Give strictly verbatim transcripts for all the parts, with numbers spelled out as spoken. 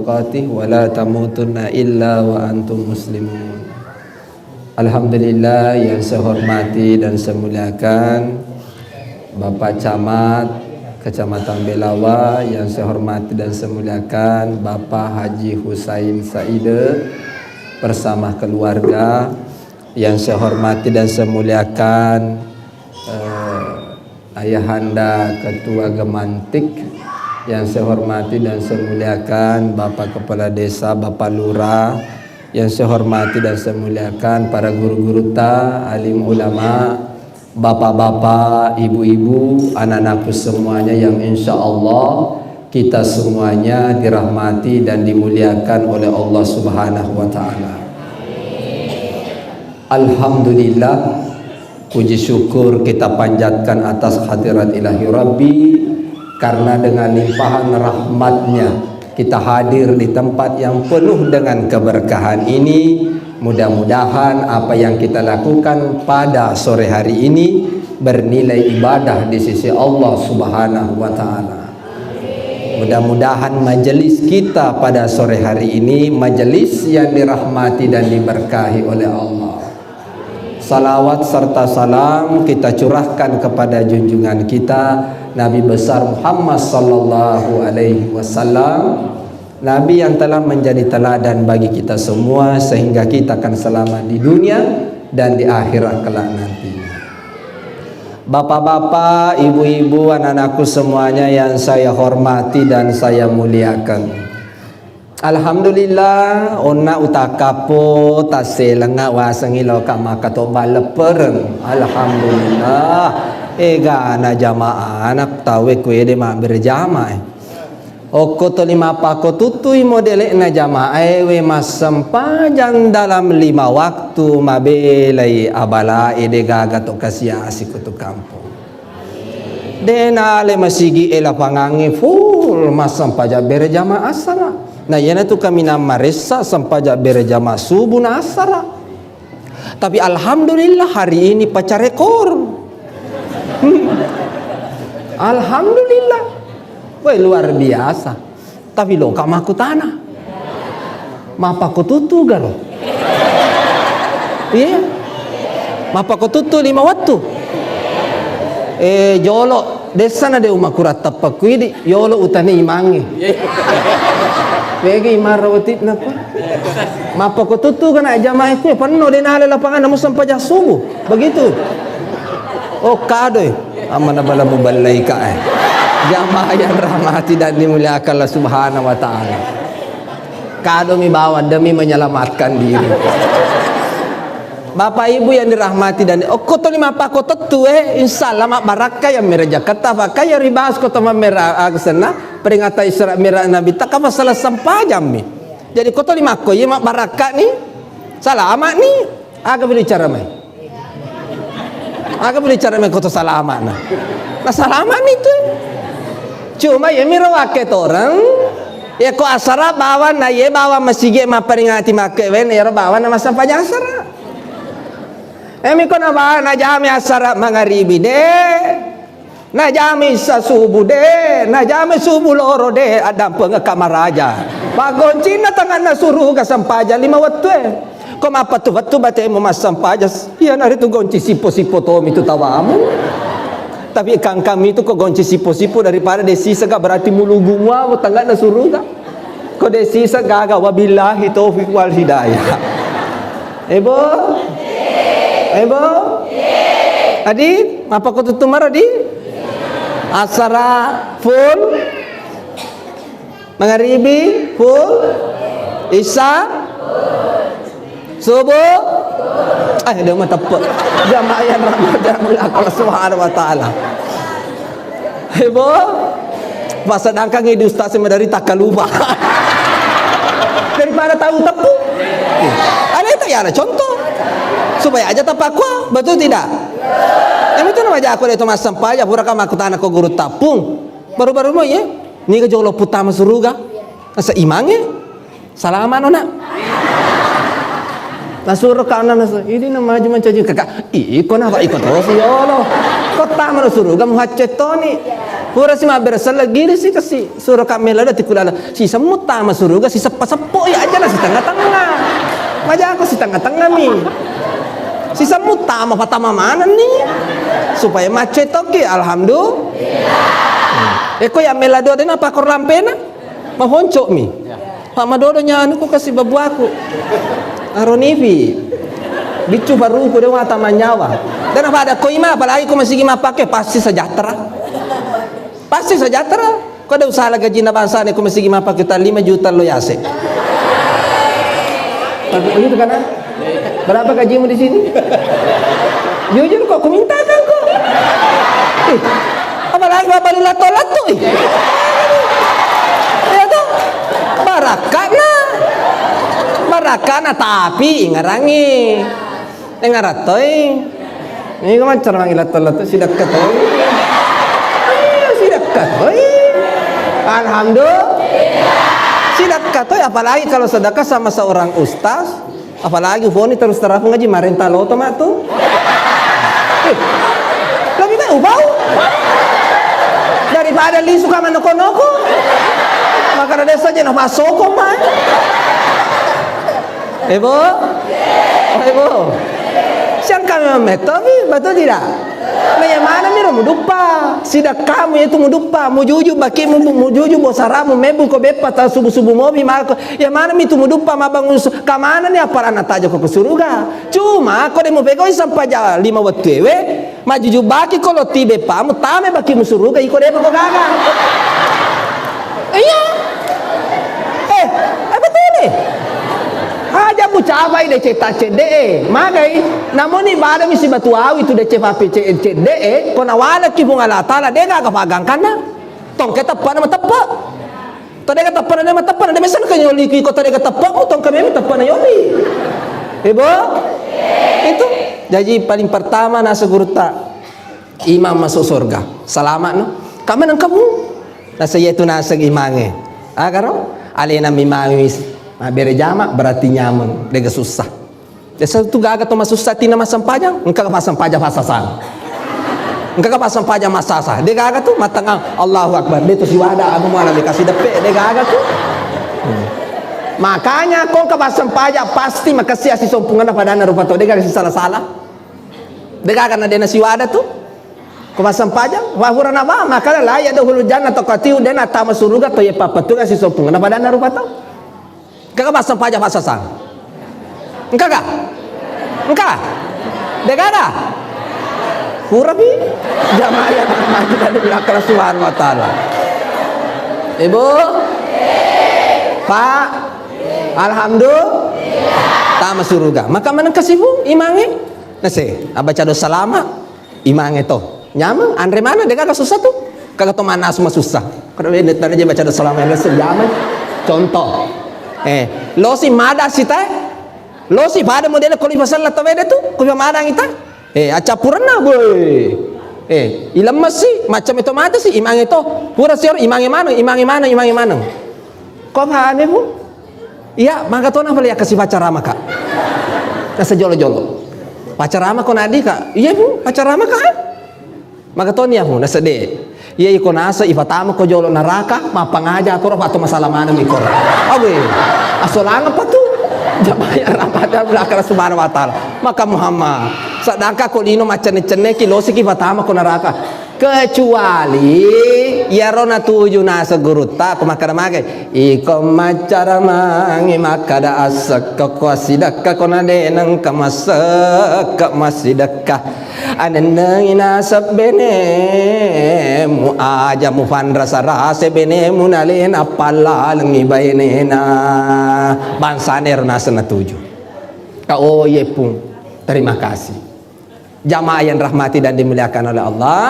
Qatih wa la tamutunna illa wa antum muslimun. Alhamdulillah, yang saya hormati dan saya muliakan Bapak Camat Kecamatan Belawa, yang saya hormati dan saya muliakan Bapak Haji Husain Saide bersama keluarga, yang saya hormati dan saya muliakan eh, Ayahanda Ketua Gemantik, yang saya hormati dan saya muliakan Bapak Kepala Desa, Bapak Lurah, yang saya hormati dan saya muliakan para guru-guru ta, alim ulama, bapak-bapak, ibu-ibu, anak-anakku semuanya yang insya Allah kita semuanya dirahmati dan dimuliakan oleh Allah Subhanahu wa Ta'ala. Alhamdulillah, puji syukur kita panjatkan atas hadirat Ilahi Rabbi, karena dengan limpahan rahmatnya kita hadir di tempat yang penuh dengan keberkahan ini. Mudah-mudahan apa yang kita lakukan pada sore hari ini bernilai ibadah di sisi Allah Subhanahu wa Ta'ala. Mudah-mudahan majelis kita pada sore hari ini majelis yang dirahmati dan diberkahi oleh Allah. Salawat serta salam kita curahkan kepada junjungan kita Nabi besar Muhammad sallallahu alaihi wasallam, Nabi yang telah menjadi teladan bagi kita semua sehingga kita akan selamat di dunia dan di akhirat kelak nantinya. Bapak-bapak, ibu-ibu, anak-anakku semuanya yang saya hormati dan saya muliakan. Alhamdulillah, onna utakkappo tasselengnga wasengngi loka makkatobba leppereng. Alhamdulillah. Egana jamaah anak tauwe kuede mabbere jamaah. Okko toli mappakkotuttui modele'na jamaaewe massempajang dalam lima waktu mabelai abalae de gaga to kasiasi ko tu kampong. De nale masigi e lapangangnge full massempajang bere jamaah asara. Na iyanatu kaminang maressa sempajang bere jamaah subuh na asara. Tapi alhamdulillah hari ini pecah rekor. Alhamdulillah. Woi, luar biasa. Tapi loka makkutana. Mappakotuttu garo. Iya. Mappakotuttu lima wettu. Eh, jolo dessana de umakura teppa kuidi, yolo utane imangnge. Mega imang rawatitna pa. Mappakotuttu kana jamaah itu penno de nale lapangan namu sempajang subuh. Begitu. Oh, kadoi. Amanna bala muballai ka, eh. Jamaah yang rahmati dan dimuliakan Allah Subhanahu wa Ta'ala. Kadomi bawang demi menyelamatkan diri. Bapak Ibu yang dirahmati dan okko toni mappakko tettu, eh, insya Allah mabbarakka yang merajakata, maka yang ribas kota mamera, ah, senna, peringatan Isra Mi'raj Nabi, tak apa salah sempajammi. Jadi kota lima ko, iya mabbarakka ni, selamat ni. Aga bicara mai? Aga bicara mai koto salama na? Na salama mi tu. Cuma iya miro wake toreng, iya ko asara bawang na iya bawang masigi mapperingati makke wen, iyaro bawang na massempajang asara. Eh, mi ko na bawang na jami asara mangaribi de. Najami sa subuh de, najami subuh loro de, addampengekka maraja. Paggoncinna tanganna suruga sempajang lima wettue. Ko mappettu-pettu batemu massempajang, iyanaritu gonci sippo-sippo tomi tu tawamu. Tapi kangkami tu ko gonci sippo-sippo daripada de sisega, berarti mulugu muamu tanganna suruga. Ko de sisa gaga, wabillahi taufiq wal hidayah. Ebo? Ebo? Adi, mappakko tuttu maro di? Asara full, mangaribi full, isa, subuh. Eh, de mateppe. Jamaah yang rahmat dan mulia Allah Subhanahu wa Ta'ala. Heboh. Pas sedangkan ini ustaz yang dari tak lupa. Daripada tahu tepu. Ada itu ya ada contoh. Supaya aja tepat kuah, betul tidak? Yang itu nama jago itu mas sampai ya pura kamu aku tanah kau guru tapung. Baru-baru mau ya. Ini ke jolo putama suruga. Masa imangnya? Salama no, Nak. Nasuro kana nasu, idi na maju mancaji kaka. Iko na, Pak, iko terus ya Allah. Kota mana suruga muhacce toni. Pura si mabbere selleng, giri si kasi suro ka melo dati kulala. Si semmu tama suruga, si seppa-seppo ya aja na si tengah-tengah. Majako si tengah-tengah mi. Si semmu tama patama maneng ni. Supaya macet toki, alhamdulillah. Eko ya mela dua dena pakor lampena. Mahonco mi. Pak madodo nyanu ku kasi babuaku. Aronifi. Biccu baruku de wata manyawa. Dena pada ko ima, apalagi ko masigi mapake, pasti sejahtera. Pasti sejahtera. Ko ada usaha gajina bangsa ne ko masigi mapake ta lima juta lo yase. Tapi begitu kan, ah? Berapa gajimu di sini? Jujur kok, kumintakan kok. Ih, apalagi babalu lato-lato, ih. Ya toh? Barakana. Barakana, tapi ingarangi. Engarattoi. Ini kok mancar mangi lato-lato, sidakka toi. Iya, sidakka toi. Alhamdulillah. Sidakka toi, apalagi kalau sedekah sama seorang ustaz. Apalagi Foni terus terang ngaji marenta loto mak tu. Eh, lebih baik ubau daripada lisu ka manoko-noko. Maka ada saja no masoko mak. Eh, Bu? Oh, eh, Bu. Siang kami memetto mi, betul tidak? Nah, yang mana mi ro muduppa? Sidakkamu itu muduppa, mujuju bakimu, mujuju bosaramu, mebu ko beppa ta subuh-subuh mobi mako. Iya maneng mi tu muduppa mabbangun su-, kamanenni appalanna tajoko ke suruga. Cuma ko de mupegau'i sampaja lima wettuewe, majujubaki ko lotti beppamu, tame bakimu suruga, iko depa ko gaga. Iya. Eh, apa tene? Aja mucapai deceng ta cedde e. Magai, namoni badami sibatu awi tu deceng pape ce-, cedde e, ko nawalaki Puang Allah Taala, de gaga pagangkanna. Tongke teppana mateppe. Tadega teppana, de mateppana, de mesana ka nyoli ki ko tadega teppamu, tongka memi teppana yoli. Ibu? Itu. Jaji paling pertama nasa gurutta imang masuk surga. Selamat no. Kamu nang kamu? Nasa iya tu nasa imange. Agaro? Alena mi mawis. Mabere jama berarti nyameng. Dega susah. Desa tu gaga to masussa tina massempajang, engka ka passempajang passasang. Engka ka passempajang massasa. De gaga tu mattengang Allahu Akbar. De tu siwada anu muala de kasi deppe, de gaga tu. Hmm. Makanya ko engka passempajang pasti makessi asisompungenna padanna rupa tau. De gaga sisala-sala. De gaga na de na siwada tu. Ko passempajang, wa hurana ba, makala la yadkhulul jannata qatiu, de na tama suruga to ye pappetu asisompungenna padanna rupa tau. Engka ga passempajang passasang? Engka ga? Engka? Degaga? Purapi? Jamaah yang dirahmati dan dimuliakan Allah Subhanahu wa Ta'ala. Ibu? Pak? Alhamdulillah. Tama suruga. Maka maneng kasibu imange? Nase, abbaca doa salama. Imange to. Nyameng, anre maneng, de gaga susah tu. Kaga to mannasu masussa. Kada wede tadi je baca doa salama yang biasa nyameng. Contoh. Eh, losi mada sita. Losi pada model ko lipa sella to wede tu, ko lipa madang ita. Eh, accappurenna, boy. Eh, ilemma si, macam itu mata si, imange to. Pura sior, imange maneng, imange maneng, imange maneng. Ko pahami, Bu? Iya, maka tona pale ya kasi pacaramaka. Nasa jolo-jolo. Pacarama ko nadi ka? Iya, Bu, pacaramaka. Maka toni ya, Bu, nasa de. Iya, iko nasa ifatama ko jolo naraka, mapangaja koro, pato masalah mana mi koro. Awe, asolanga patu. Jabaya rapata belakang Subhanahu wa Ta'ala. Maka Muhammad, sedangkan ko lino macenne-cenne ki losi ki fatama ko naraka. Kecuali iyaro natuju naseng gurutta, ko makkeda mage, iko maccara mangi makkeda assekka ko asidakka ko nadenengka massekka masidakka. Anennengi naseng benemu, aja mufanrasa-rasa benemu nalena pallalengi bainena. Bangsana ero naseng natuju. Ka, oh, iye, Pung. Terima kasih. Jamaah yang rahmati dan dimuliakan oleh Allah.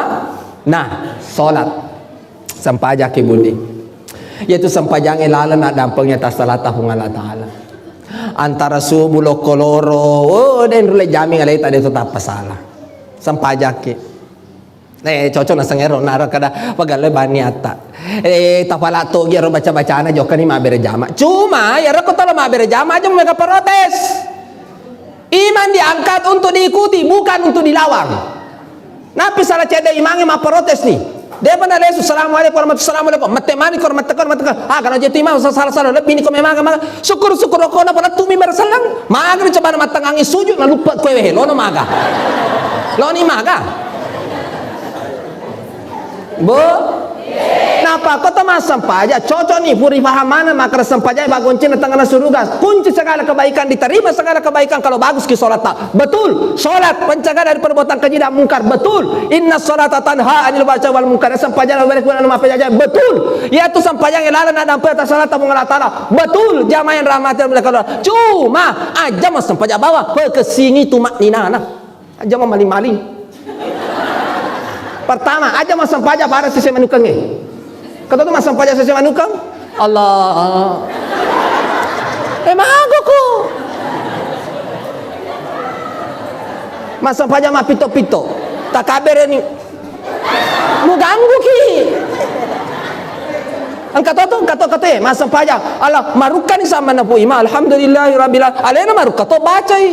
Nah, sholat. Sempajang ki budi. Yaitu sempajangnge laleng naddampengi atas salata Puang Allah Ta'ala. Antara subuh lokko loro, oh, den rulle jaming aleta de to tappa salah. Sempajang ki. Eh, cocok naseng ero, naro kada pagalle bani atta. Eh, tapala togi ero baca-bacana jokkani mabbere jama. Cuma, iyaro ko tolo mabbere jama aja mega protes. Iman diangkat untuk diikuti, bukan untuk dilawan. Nappi salah cedde imangnge mapprotes ni. Depa nalesu, "Assalamualaikum warahmatullahi wabarakatuh." "Assalamualaikum." "Mette mani ko, mette ko, mette ko." "Ah, kana jeti mau, salah, salah, lebbi ni ko memang, memang." Syukur, syukur, ko napa lettu mi berselang. Magari coba na mattangangi sujud, na lupa kowe wehe, lono maga. Loni maga. Bu? Napa ko to massempajang, cocok ni, puri paham mana, maka sempajang, bagonceng tengah suruga. Kunci segala kebaikan, diterima segala kebaikan kalau bagus ki sholat. Betul, salat pencegah dari perbuatan keji dan mungkar. Betul. Inna salata tanha anil fahsya wal munkar. Sempajang lebih baik guna mape jajan. Betul. Yaitu sempajang laleng na dampe atas salat tabung Allah Ta'ala. Betul. Jamaah yang rahmati Allah. Cuma aja mau sempajang bawah. Pekesini tu makninana. Aja mau maling-maling. Pertama, aja mau sempajang pada sisi manukange. Kata tu massempajang sese manukeng? Allah. Eh, mago ko. Massempajang mappito-pito. Takabere ni. Muganggu ki. Engka to tu, engka to kate, massempajang. Allah, marukkani samana pu ima. Alhamdulillahi rabbil al-, alena marukka to bacai.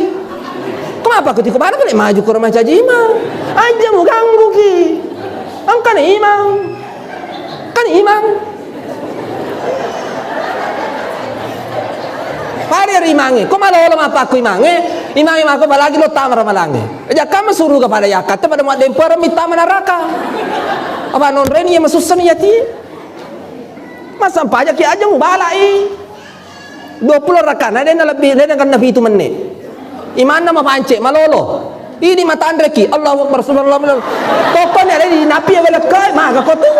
Kenapa kutiko mana kena maju kurang macaji ima? Aja muganggu ki. Engka ni imang. Kan imang. Pada ri imange, ko malolo mappakku imange, imange mako balagi lo tama ramalange. Aja kama suruga pada yakkatte pada maddempereng mittama naraka. Apa nonreni ya masussani yati? Massempajaki aja mubalai. Dua puluh rakana, dena lebbi, dena kenna pitu menne. Imanna mapance, malolo. Ini matanreki, Allahu Akbar, subhanallah, subhanallah. Tokkoni ada di napi ya welekkai, maga ko tu.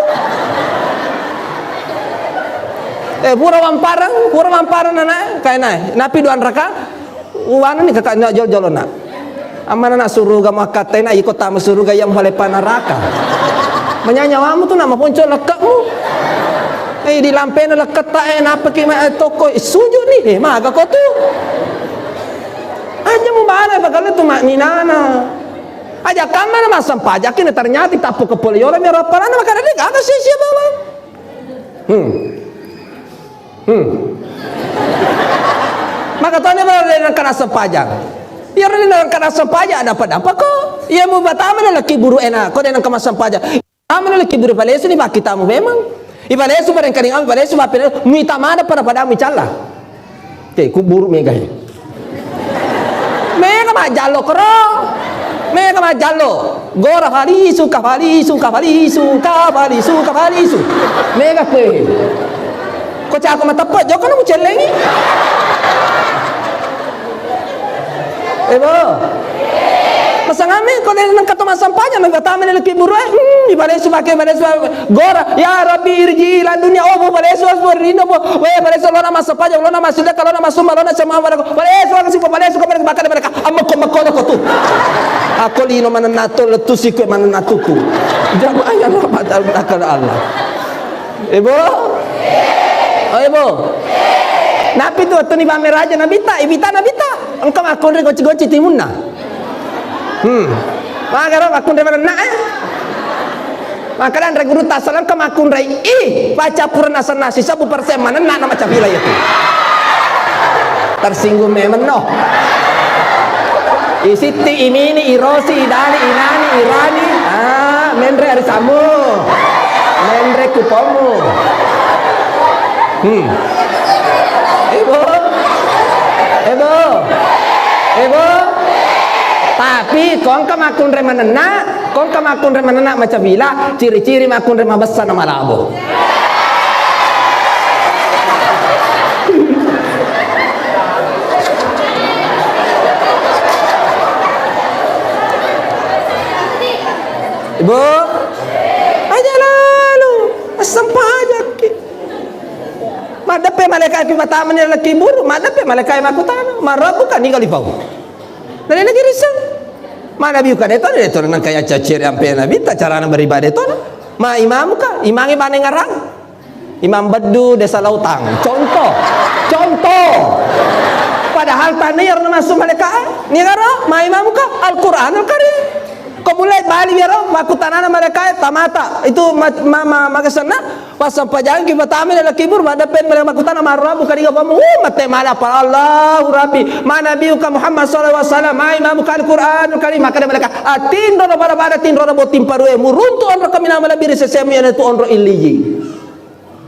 Eh, pura wampareng, pura wampareng nana, kaina, napi dua raka, uwana ni kakak jol-jolona. Amana na suruga makkatai na iko tama suruga yang pale panaraka. Manya nyawamu tu nama ponco lekkemu. Eh, di lampena lekketta, eh, napa ki ma, eh, toko, eh, sujud ni, eh, maga ko tu. Aja mubala bakal tu makninana. Aja kamana massempajaki na ternyata tappu kepala yola mi rapalana maka ada gaga sia-sia bawang. Hmm. Hmm. Maka tone baru de nengka nassempajang. Iya de nengka nassempajang ada apa-apa ko. Iya mubatama na laki buru ena ko de nengka massempajang. Tama na laki buru palesu ni baki tamu memang. Ipalesu bareng karing amu palesu bapene muita mana pada pada micalla. Te kuburu mega he. Mega majallo kero. Mega majallo. Gora falisu, ka falisu, ka falisu, ka falisu, ka falisu. Mega kue. Ko cako mateppe, joko na mucellengi. Eh, bo. Masangami, ko de nengka to massempajang, na batama ni laki buru, eh. Hmm, ibalesu pake, ibalesu. Gora, ya Rabbi irji ila dunia, oh, bo, balesu, bo, rino, bo, we, balesu, lona massempajang, lona massidekka, lona massumba, lona sema, balesu, balesu, balesu, balesu, balesu, balesu, balesu, amekko, mekko, ko tu. Ako lino manenna to, lettu sikue manenna tuku. Jamaah yang rahmati Allah. Ibu? Oh, Ibu? Napi tu, tu ni pameraja Nabita, ibita Nabita. Engka makkonre goci-goci timunna. Hmm. Magaro makkunre manenna, eh? Makkadanre guru tassalang ke makkunrai, ih, baca pura nasenna sisabu persen manenna na macapila itu. Tersinggung memang no. Isitti, imini, irosi, idani, inani, irani. Ah, menre ari sammu. Menre kupomu. Hmm. Ebo. Ebo. Ebo. Tapi kongka makkunre manenna, kongka makkunre manenna macabila, ciri-ciri makkunre mabessa na malabo. Ibu, aja lalu, asam pajakki. Maddeppe malaika'e matamani laki buru, maddeppe malaika'e makkutana, "Man rabbuka?" Niga lipau. Nalena giriseng. "Man nabiyuka?" De tona, de tona nangka yaccacere ampe nabitta carana beribadah de tona. "Ma imamuka?" Imange bane ngarang. Imam Beddu Desa Lautang. Contoh. Contoh. Padahal tania ro namassu malaika'e. Nigaro, "Ma imamuka?" Al-Qur'anul Karim. Ko mulai bali wiro makkutanana malaika'e tamata. Itu ma, ma, ma, magasenna. Passempajang ki patama ri kubur, maddeppe malaika makkutana, "Marrabu kadiga pamu?" Uh, mate mala apa, "Allahu Rabbi, ma nabiyuka Muhammad sallallahu alaihi wasallam, ma imamuka Al-Quranul Karim." Makkeda malaika, "Atinro pada-pada tinro na botting parue, muruntu onro kaminang malebbi ri sesemu, iyanatu onro Illiyin."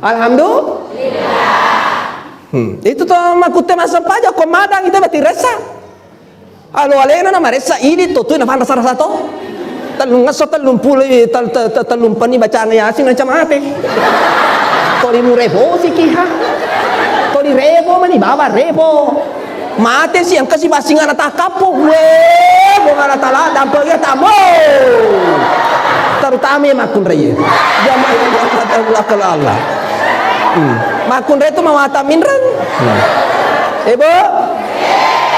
Alhamdulillah. Hmm. Itu to makkutte massempajang, ko madang itu berarti ressa. Alo alena na maressa, idi to tu na panrasa-rasa to. Tellungesso, tellumpulo, tel-, tel-, tel-, tellumpenni bacaan Yasin, nanca mate. Toli mureposi ki ha. Toli repo mani baba repo. Mate si engka si basingana takappo. Weh, Puang Allah Taala, dampeng ya tamu. Terutama ya makkunrai. Jamaah yang dirahmati Allah. Hmm. Makkunrai tu mawata minreng. Hmm. Eh, Bu?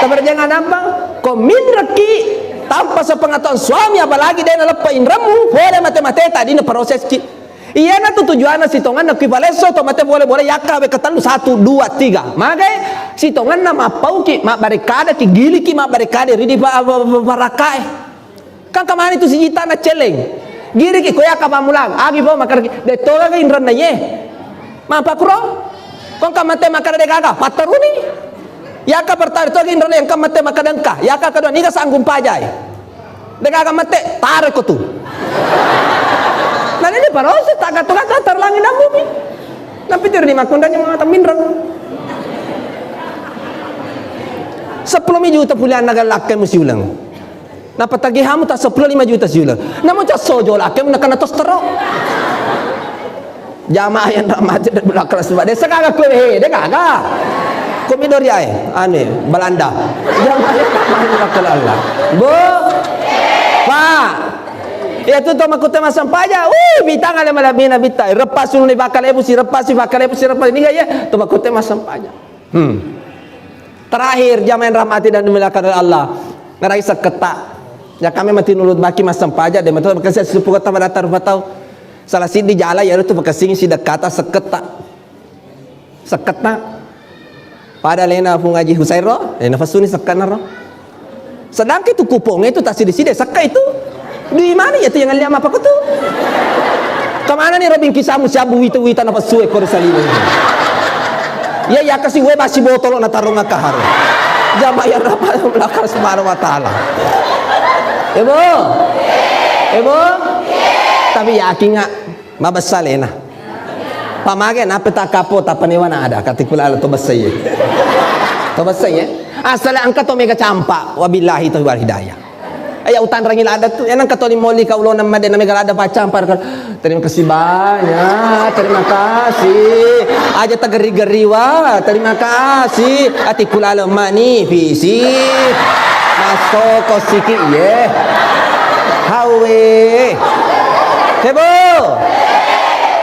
Tabarjangan apa? Ko minrekki tanpa sepengetahuan suami, apalagi de' naleppa inremmu, pole mate-mate tadina proses ki. Iyanatu tujuanna sitongenna ki palesso to mate pole-pole yakka we ketellu, satu, dua, tiga. Magai sitongenna mappauki, mabbarekadaki, giliki mabbarekade ridi pa-, pa-, pa-, parakae. Kan kamani tu sijita na celeng. Giriki ko yakka pammulang, agi po makaraki, de' toga ga inrenna ye. Mapakuro? Ko engka mate makkeda de' gaga, patteruni. Yakka pertama to ginro le engka mate makkeda engka. Yakka kedua niga sanggung pajai. De' gaga mate, taro ko tu. Nah, ini parosi tak kata-kata terlangi dan bumi. Tapi tiro di makundanya mau minreng. Sepuluh juta pulianna galakke musi uleng. Nappa tagihamu ta seppulo lima juta siuleng. Namo casso jolakemu nakana tostero. Jamaah yang rahmati dan berkah, sebab desa gaga kue, de' gaga. Komi dori ae, ane, Belanda. Jamaah yang rahmati dan berkah Allah. Bu, Pak. Iya tu to makkutte massempajang. Wih, bitang ale malamina bita. Reppa sunu ni bakal ebu si, reppa si bakal ebu si, reppa. Ini enggak ya? To makkutte massempajang. Hmm. Terakhir, jamaah yang rahmati dan dimuliakan oleh Allah. Ngerai sekketta. Ya kami mati nulut baki massempajang de' matu bekasi sipugetta pada tarupa tau. Salah siddi jala ya tu bekasi si dekkata sekketta. Sekketta. Pada lena Pung Haji Husairo, lena fassuni sekkena ro. Sedangkan itu kupong itu tak sidi-sidi sekka itu. Di mana ya tu yang lihat apa tu? Kemana nih robing kisahmu siabu wita-wita na pasue kore saliwe. Ya, ya kasih we basi botolo na tarung akahar. Jamaah yang rahmati Allah Subhanahu wa Ta'ala. Ebo. Ebo. Tapi yakin nggak? Mabessa lena. Pamage nape takkapo, tapanewa na ada, katikulala to bessai. To bessai, eh? Asal engka to mega campa, wabillahi taufiq wal hidayah. Aya utanrangi ladda tu, enang katoli moli kaulona made na mega ladda paccampa. Terima kasih banyak, terima kasih. Aja tageri-geri wa, terima kasih. Ati kulala mani, visi. Masoko siki ye. Hawe. Hebo.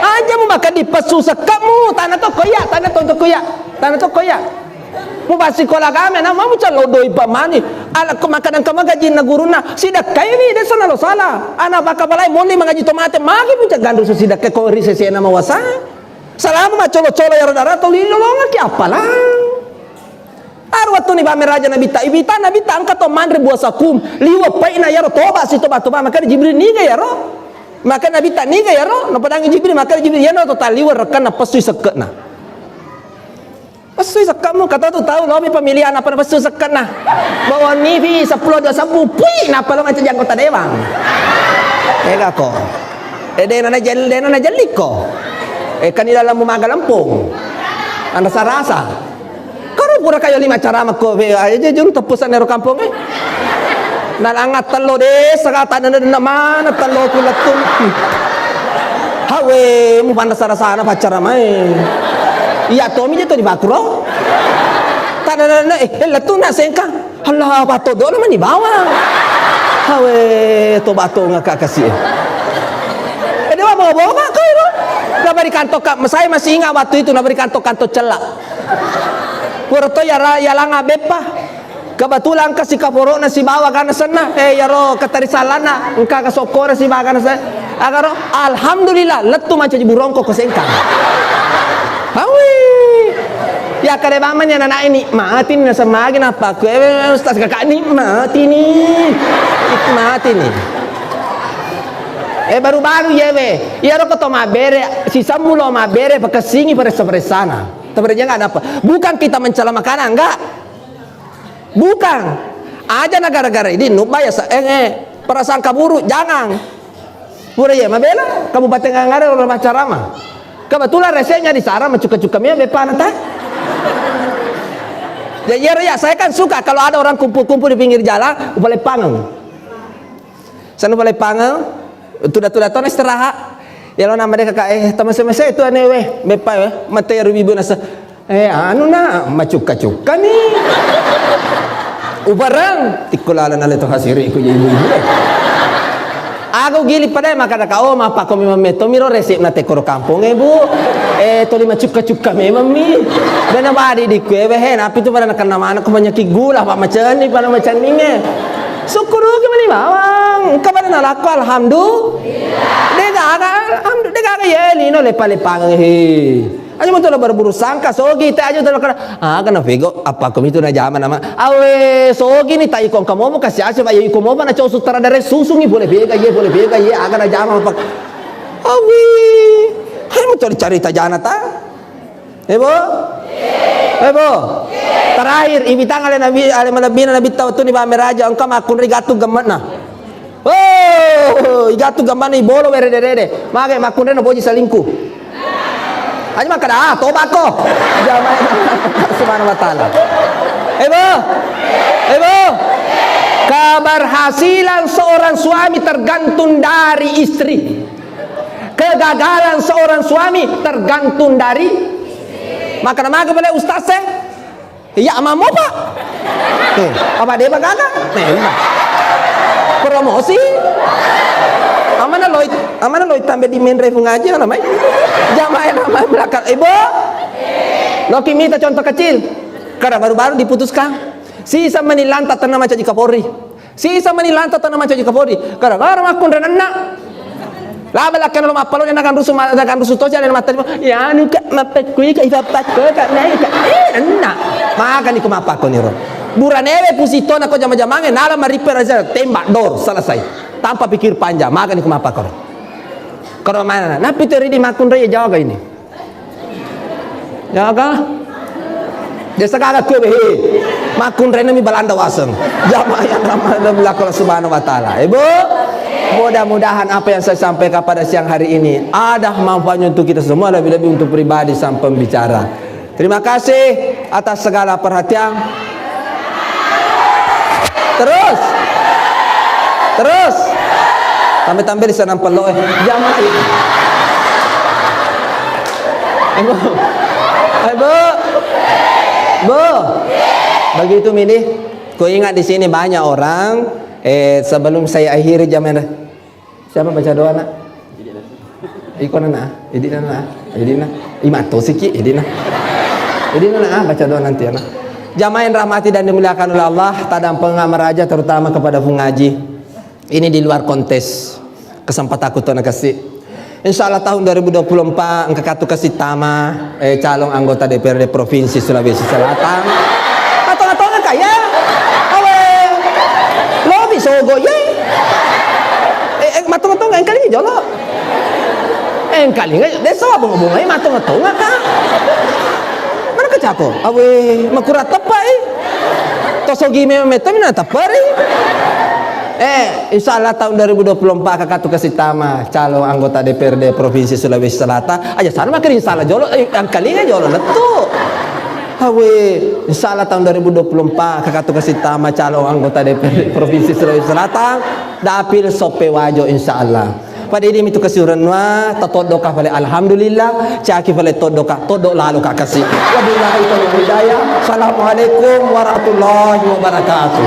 Aja mu makan di pesu sekemu, tanah toko ya, tanah toko ya, tanah toko ya. Mupassikola agama, na mamuca lodoi pamani. Ala ko makkadang ka magajinna gurunna, sidakkaiwi, desa nalo sala. Ana pakapalai moli mangaji to mate, magi puncak gandu su sidakkai ko ri sesena mawasa. Salama macolo-colo yaro dara to lilolongaki appalang. Aru wattuni pameraja Nabitta, ibita Nabitta engka to manre buah sakum, liwa paina yaro toba si toba-toba, makanya Jibril niga yaro. Maka Nabitta niga yaro, napadangi Jibril, maka Jibril yana to taliwa rekkanna pessu sekke'na. Essui sekkemu, kata tu tau, lomi pemilihan apa napessu sekkenna. Bawa nifi sepuluh dua sebbu, pui, napa lo macam anggota dewan. Ega ko. Eh, dena na jel-, dena na jelliko. Eh, kan di dalam mumaga lempung. Anda sarasa. Karo pura kayo lima cara mako, be, aja juru tepusan nero kampung, eh. Nalanga tello desa, kata nana mana tello ku lettu. Hawe, mu panda sarasana pacara mai. Iya, tomi je to di bakuro. Tanana, eh, eh, lettu na sengkang. Allah, bato dolo mani bawang. Hawe, to bato ngaka kasi. Eh, dewa bawa-bawa kau itu. Naberi kantor, Kak. Saya masih ingat waktu itu naberi kantor, kantor celak. Pura to yara-, yalanga beppa. Kebetulan kasi kaporo'na sibawa gana senna, eh, yaro katarisallanna, engka kasokkora sibawa gana senna. Agaro, alhamdulillah, lettu mancaji burongko ko sengkang. Hawi. Ya kare bamani anak ini, nikmati ni nasemagi napa ku, eh, ustaz kakak nikmati ni. Nikmati ni. Eh, baru-baru yewe. Iyaro ko to mabbere, sisemmu lo mabbere, pakessingi paressa-paressana. Tabarejang ada apa? Bukan kita mencela makanan, enggak. Bukan. Aja na gara-gara ini nubba ya sa-, eh, eh, prasangka buruk, jangan. Pura iya mabela, Kabupaten Anggara orang macarama. Kebetulan resepnya di sana, macuka-cuka mie, bepana ta. Jadi, ya, ya, saya kan suka kalau ada orang kumpul-kumpul di pinggir jalan, upaleppangeng. Sanu paleppangeng, tuda-tuda tona istirahat. Ya lo nama deka ka, eh, tamase-mase itu ane we, beppa we, mate ya rubi bu nasa. Eh, anu na, macukka-cukka ni. Ubarang, tikkulala nale to hasiri ku ibu-ibu. Aku gili pada maka ka, oh, mapako memang meto miro resep na tekoro kampung e bu. Eh, toli macukka-cukka memang mi. Bena badi di kue, behe, napi tu pada nakenna mana ku penyakit gula, pak macani, pada macaninge. Sukkuruki mani bawang, engka pada nalakko, alhamdulillah. Degaga, alhamdulillah, degaga ye lino lepa-lepangeng he. Aja moto la berburu sangka, sogi te aja moto la kena. Ah, kena fego, apa ko mitu na jama nama. Awe, sogi ni tai kong kamomo kasi ase, ba ye komo na cosu tara dare susungi boleh bega ye, boleh bega ye, aga na jama apa. Awe, hai moto cari tajana ta. Ebo? Ebo? Terakhir, ibitang ale nabi, ale malebbina nabi tau tu ni ba meraja, engka makkunri gatu gemmetna. Oh, igatu gambarna ibolo werede-rede. Mage makkunrena boji salingku. Aja makkada, ah, toba ko. Jamaah subhanahu wa ta'ala. Ebo? Ebo? Keberhasilan seorang suami tergantung dari istri. Kegagalan seorang suami tergantung dari maka na mage pale ustaz e. Iya, amammu, Pak. Eh, apa dia bagaga? Memang. Promosi. Amana loi, amana loi tambe di menre fungaji namai. Jamaah nama belakang. Ibu. Loki mita contoh kecil. Karena baru-baru diputuskan. Sisa mani lanta tenna macaji Kapolri. Sisa mani lanta tenna macaji Kapolri. Gara-gara makkunrenanna. Laba lakkena lo mappaloni nakan rusu, nakan rusu toja le mattari. Ya anu ka mappakkui ka ifappakko ka nai ka. Eh, enna. Makani ko mappakko niro. Buranewe pusitona ko jama-jamange nala marippe raja tembak dor selesai. Tanpa pikir panjang. Makani ko mappakko. Karo mana? Napi to ridi makkunrai jaga ini. Ya ka? Desa gaga kue behe. Makkunrena mi Balanda waseng. Jamaah yang rahmati dan dimuliakan Allah Subhanahu wa Ta'ala. Ibu, mudah-mudahan apa yang saya sampaikan pada siang hari ini ada manfaatnya untuk kita semua, lebih-lebih untuk pribadi sang pembicara. Terima kasih atas segala perhatian. Terus. Terus. Tambe-tambe di sana pello, eh. Jamaah. Ayo, Bu. Ayo, Bu. Bu. Begitu, Mini. Ku ingat di sini banyak orang. Eh, sebelum saya akhiri jamaah. Siapa baca doa, Nak? Iko, Nak. Idi, Nak. Idi, Nak. Imatto siki, Idi, Nak. Idi, Nak, baca doa nanti, Nak. Jamaah yang rahmati dan dimuliakan oleh Allah, tadampeng maraja terutama kepada Fung Haji. Ini di luar kontes. Kesempatanku to nakasi. Insya Allah tahun dua ribu dua puluh empat engka katu kasi tama, eh, calon anggota D P R D Provinsi Sulawesi Selatan. Matonga-tonga kaya. Awe. Lobi sogo ye. Eh, eh, matonga-tonga engkalinga jolo. Eh, engkalinga desa bunga-bunga matonga-tonga ka. Mana kecako? Awe, makura tepai. Tosogi memang meto mina teperi. Eh, insya Allah tahun dua ribu dua puluh empat kakak tu kasih tama calon anggota D P R D Provinsi Sulawesi Selatan. Aja sana makin insya Allah jolo, eh, angkalinga jolo letu. Awe, insya Allah tahun dua ribu dua puluh empat kakak tu kasih tama calon anggota D P R D Provinsi Sulawesi Selatan. Dapil soppe wajo insya Allah. Pada ini mitu kasiurenna, tatoddoka fale alhamdulillah, caki fale toddoka, toddo laloka kasi. Wabillahi taufiq wal hidayah. Assalamualaikum warahmatullahi wabarakatuh.